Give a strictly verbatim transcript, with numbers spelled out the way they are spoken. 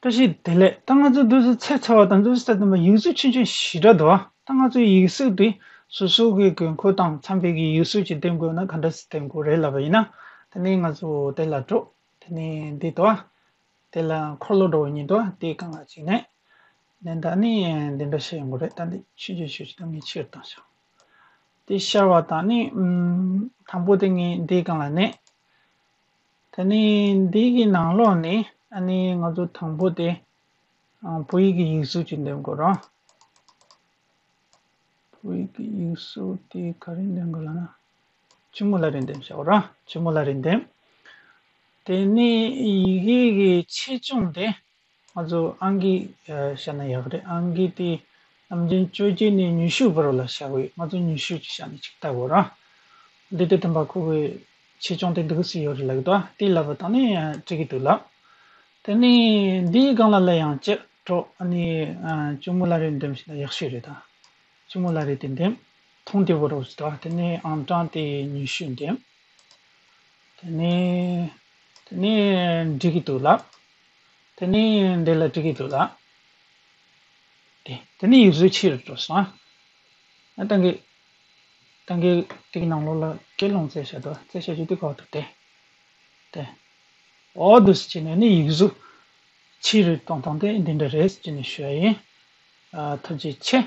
བཀྲ་ཤིས་བདེ་ལེགས། ད་ང་ཚོ་འདུག་སེ་ཚེ་ཚར་བ་དང་འདུག་སེ་ད་དུང་ཡིག་གཟུགས་ཆུང་ཆུང་ཞེ་དྲག་འདུག་ད་ང་ཚོའི་ཡིག་གཟུགས་དེ་སོ་སོ་གི་དགོས་མཁོ་དང་འཚམ་པའི་གི་ཡིག་གཟུགས་ཅིག་འདེམས་དགོས་ན་ག་འདྲ་སེ་འདེམས་དགོས་རེད་ལབ་པ་ཡིན་ན། དེ་ནས་ང་ཚོ་དེ་ལ་འགྲོ། དེ་ནས་འདི་འདུག་དེ་ལ་འཁོར་ལོ་འདྲ་བོ་གཉིས་འདུག་དེའི་སྒང་ལ་ཅིག་ནས། ནས་ད་ནི་འདི་འདྲ་བཤད་ཡོང་གི་རེད། ད་འདི་ཆུང་ཆུང་ཞིག་ད་ངས་ཆེར་བཏང་ཤག་དེ་ཤར་བ་དང་ནི། ཨམ། དང་པོ་དེ་ངས་འདིའི་སྒང་ལ་ནས། དེ་ནས་འདི་གི་ནང་ལོགས་ནས་ཨ་ནི་ང་ཚོ་དང་པོ་དེ། ཨ། བོད་ཡིག་གི་ཡིག་གཟུགས་ཅིག་འདེམས་དགོས་ར། བོད་ཡིག་གི་ཡིག་གཟུགས་དེ་ག་རེ་འདེམས་དགོས་ལབ་ན། ཆུ་མོ་ལ་རེ་འདེམས་བྱ་བ་ར། ཆུ་མོ་ལ་རེ་འདེམས། དེ་ནས་ཡི་གེ་གི་ཆེ་ཆུང་དེ། ང་ཚོ་ཨང་ཀི་བཞག་ན་ཡག་རེད། ཨང་ཀི་དེ་ནམ་རྒྱུན་བཅོ་བརྒྱད་ནས་ཉི་ཤུ་བར་ལ་བཞག་དགོས། ང་ཚོ་ཉི་ཤུ་ཅིག་བཞག་ནས་ཅིག་ལྟ་དགོས་ར། འདི་དེ་དེ་འབའ་ཁོ་གི་ཆེ་ཆུང་དེ་འདུག་སེ་ཡོད་རེད་ལབ་ཀྱི་འདུག་དེ་ལབ་པ་དང་ནི་འགྲིག་གི་འདུག་ལབ། དེ་ནས་འདིའི་སྒང་ལ་ལ་ཡང་ཅིག་འགྲོ། ཨ་ནི་ཨ། ཆུ་མོ་ལ་རེ་འདེམས་ཤིག་ན་ཡག་ཤོས་རེད་ད། ཆུ་མོ་ལ་རེ་དེ་འདེམས། མཐོང་བདེ་བོ་རོ་ཟེར་དོ། དེ་ནས་ཨང་གྲངས་དེ་ཉི་ཤུ་འདེམས། དེ་ནས་དེ་ནས་འགྲིག་གི་འདུག་ལབ། དེ་ནས་འདི་ལ་འགྲིག་གི་འདུག་ལབ། དེ་དེ་ནས་ཡིག་གཟུགས་ཕྱི་རུ་འགྲོ་སོང་ཨ། ད་གིན་ད་གིན་དེ་གི་ནང་ལོགས་ལ་སྐད་ལོང་བཙལ་བྱ་དོ། བཙལ་བྱ་རྒྱུ་དེ་གོ་ཐུབ་སྟེ། དེ། འོ་འདུག་སེ་བྱས་ནས་ནི་ཡིག་གཟུགས་ཕྱི་རུ་གཏོང་སྟངས་དེ་འདི་འདྲ་རེད་ཟེར་ནས་ཞུ་ཡ་ཡིན། ཨ། ཐུགས་རྗེ་ཆེ།